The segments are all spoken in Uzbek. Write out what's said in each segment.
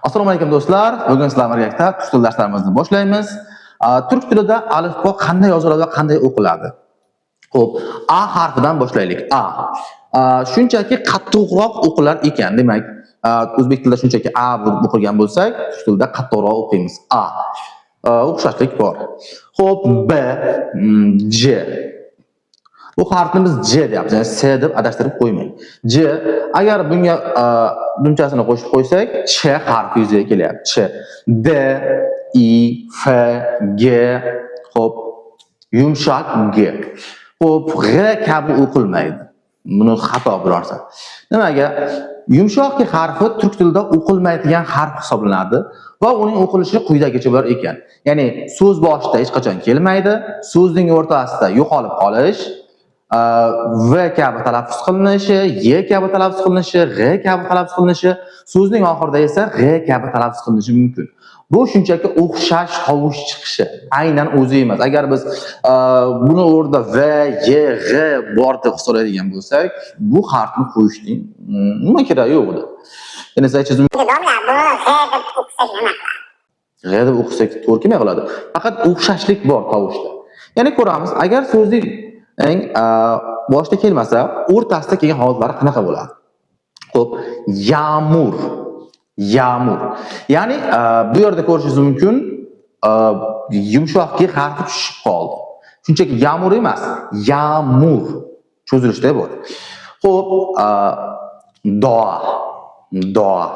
Assalomu alaykum, do'stlar. Bugun sizlar bilan birgalikda turk tili darslarimizni boshlaymiz. Turk tilida alifbo qanday yoziladi va qanday o'qiladi? Xo'p, A harfidan boshlaylik. A. Shunchaki qattiqroq o'qilar ekan. Demak, o'zbek tilida shunchaki A deb o'qigan bo'lsak, turk tilida qattiqroq o'qiymiz. A. O'xshashlik bor. Xo'p, B, C. Bu harfni biz C deyapmiz, ya'ni S deb adashtirib qo'ymang. C, agar bunga dumchasini qo'shib qo'ysak, Ch harfi yuzaga kelyapti. Ch. D, I, F, G, xo'p, yumshoq G. Xo'p, G'G kabi o'qilmaydi. Buni xato bilarsan. Nimaga? Yumshoq G harfi turk tilida o'qilmaydigan harf hisoblanadi va uning o'qilishi quyidagicha bo'lar ekan. Ya'ni so'z boshida hech qachon kelmaydi, so'zning o'rtasida yo'qolib qolish, V kabi talaffuz qilinishi, Y kabi talaffuz qilinishi, G'G kabi talaffuz qilinishi, so'zning oxirida esa G'G kabi talaffuz qilinishi mumkin. Bu shunchaki o'xshash tovush chiqishi, aynan o'zi emas. Agar biz buni o'rnida V, Y, G'G bor deb hisoblaydigan bo'lsak, bu harfni qo'yishning nima keragi yo'q edi. Endi siz aytishingiz Domla, buni G'G deb o'qisak nima qiladi? G'G deb o'qisak to'g'ri kelmay qoladi. Faqat o'xshashlik bor tovushda. Ya'ni ko'ramiz, agar so'zning eng boshida kelmasa, o'rtasida kelgan holatlari qanaqa bo'ladi? Xo'p, yağmur. Yağmur. Ya'ni bu yerda ko'rishingiz mumkin, yumshoq G harfi tushib qoldi. Shunchaki yağmur emas, yağmur cho'zilishda bor. Xo'p, doa. Doa.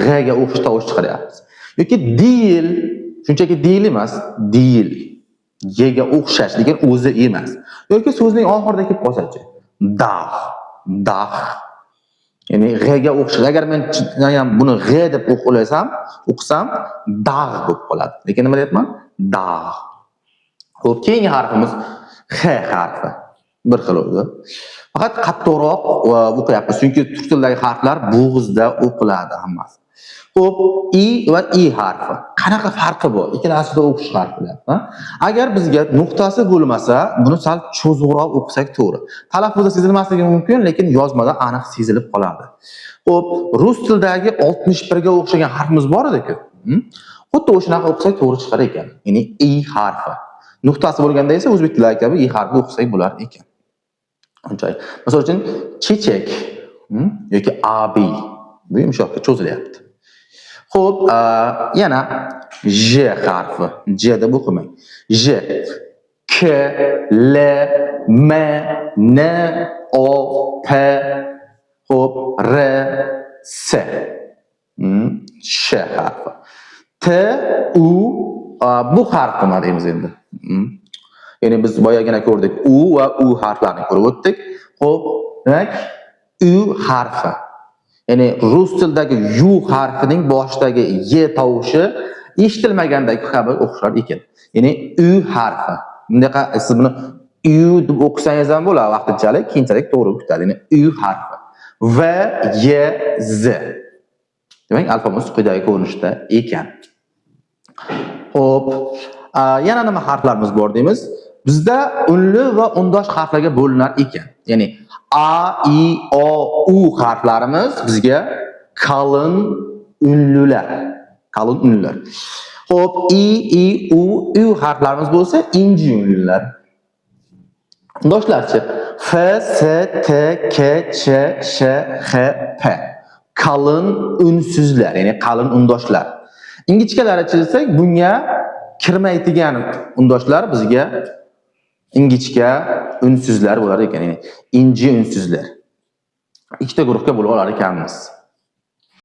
G'ga o'xshash tovush chiqaryapmiz. Yoki değil, shunchaki değil emas, değil. Yga o'xshash, lekin o'zi emas. Yoki so'zning oxirida kelib qolsa-chi? Dağ, dağ. Ya'ni g'ga o'xshash. Agar men ham buni g'G deb o'qilasam, o'qisam dağ bo'lib qoladi. Lekin nima deyapman? Dağ. Xo'p, keyingi harfimiz X harfi. Bir xil o'zi. Faqat qattiqroq o'qiyapmiz, chunki turk tilidagi harflar bo'g'izda o'qiladi hammasi. Xo'p, I va I harfi. Qanaqa farqi bor? Ikkalasida o'qish harflar, ha? Agar bizga nuqtasi bo'lmasa, buni sal cho'ziqroq o'qisak to'g'ri. Talaffuzda sezilmasligi mumkin, lekin yozmada aniq sezilib qoladi. Xo'p, rus tilidagi 61 ga o'xshagan harfimiz bor edi-ku. Xuddi o'shanaqa o'qisak to'g'ri chiqar ekan. Ya'ni I harfi. Nuqtasi bo'lganda esa o'zbek tilidagi kabi I harfi o'qisak bo'lar ekan. Unchalik. Misol uchun çiçek, yoki abi, bu yumshoqqa cho'zilyapti. Xo'p, yana J harfi. J deb o'qimang. J, K, L, M, N, O, P, xo'p, R, S. Sh harfi. T, U, bu harf nima deymiz endi? Ya'ni biz boyagina ko'rdik, U va U harflarini ko'rib o'tdik. Xo'p, demak, U harfi. Ya'ni rus tilidagi Yu harfining boshidagi Y tovushi eshitilmagandagi kabi o'xshar ekan. Ya'ni U harfi. Bunaqa siz buni U deb o'qisangiz ham bo'ladi vaqtinchalik, keyinchalik to'g'ri o'qitadi. Ya'ni U harfi. V, Y, Z. Demak, alfabemiz quyidagi ko'rinishda ekan. Xo'p, yana nima harflarimiz bor deymiz? Bizda unli va undosh harflarga bo'linar ekan. Ya'ni A, I, O, U harflarimiz bizga kalın unlular. Kalın unlular. Xo'p, I, I, U, U harflarimiz bo'lsa inji unlular. Undoshlarchi? F, S, T, K, Ch, Sh, X, P. Kalın unsuzlar, ya'ni qalin undoshlar. Ingichkalari chizsak, bunga kirmaydigan undoshlar bizga ingichka unsuzlar bo'lar ekan, ya'ni inji unsuzlar. Ikkita guruhga bo'lib olar ekanmiz.